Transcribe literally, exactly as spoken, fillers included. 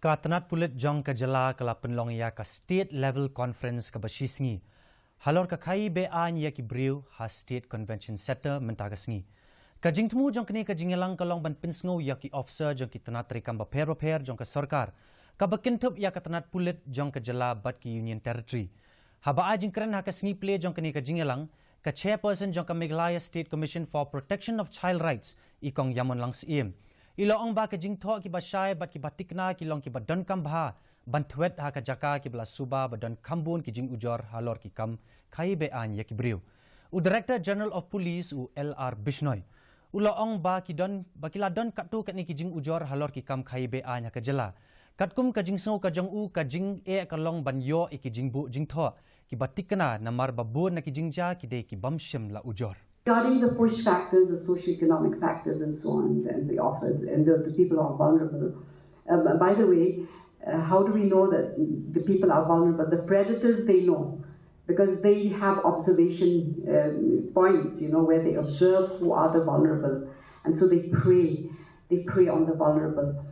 Ka tnat pulit jong ka jylla ka la pynlong ïa ka State Level Conference kaba shisngi halor ka khaii be-aiñ ïa ki briew ha State Convention Centre mynta ka sngi. Ka jingthmu jong kane ka jingïalang ka long ban pynsngew ïa ki officer jong ki tnat treikam bapher bapher jong ka sorkar, kaba kynthup ïa ka tnat pulit jong ka jylla bad ki Union Territory. Haba ai jingkren ha ka sngi plie jong kane ka jingïalang, ka chairperson jong ka Meghalaya State Commission for Protection of Child Rights, i Kong Ïamon Langsyiem, i la ong ba ka jingthoh kiba shai bad kiba thikna ki long kiba donkam bha ban thwet ha ka jaka kiba la suba ba don khambun ki jingujor halor ki kam khaii be-aiñ ïa ki briew. U Director General of Police, u L R Bishnoi, u la ong ba ki don, ba ki la don katto katne ki jingujor halor ki kam khaii be-aiñ ha ka jylla. Katkum ka jingsngew ka jong u, ka jingeh ka long ban ïoh ïa ki jingbuh jingthoh kiba thikna, namar ba bun na ki jingjia ki dei ki bym shym la ujor. Regarding the push factors, the socioeconomic factors, and so on, and the offers, and the, the people are vulnerable. Um, by the way, uh, how do we know that the people are vulnerable? The predators, they know, because they have observation um, points, you know, where they observe who are the vulnerable, and so they prey, they prey on the vulnerable.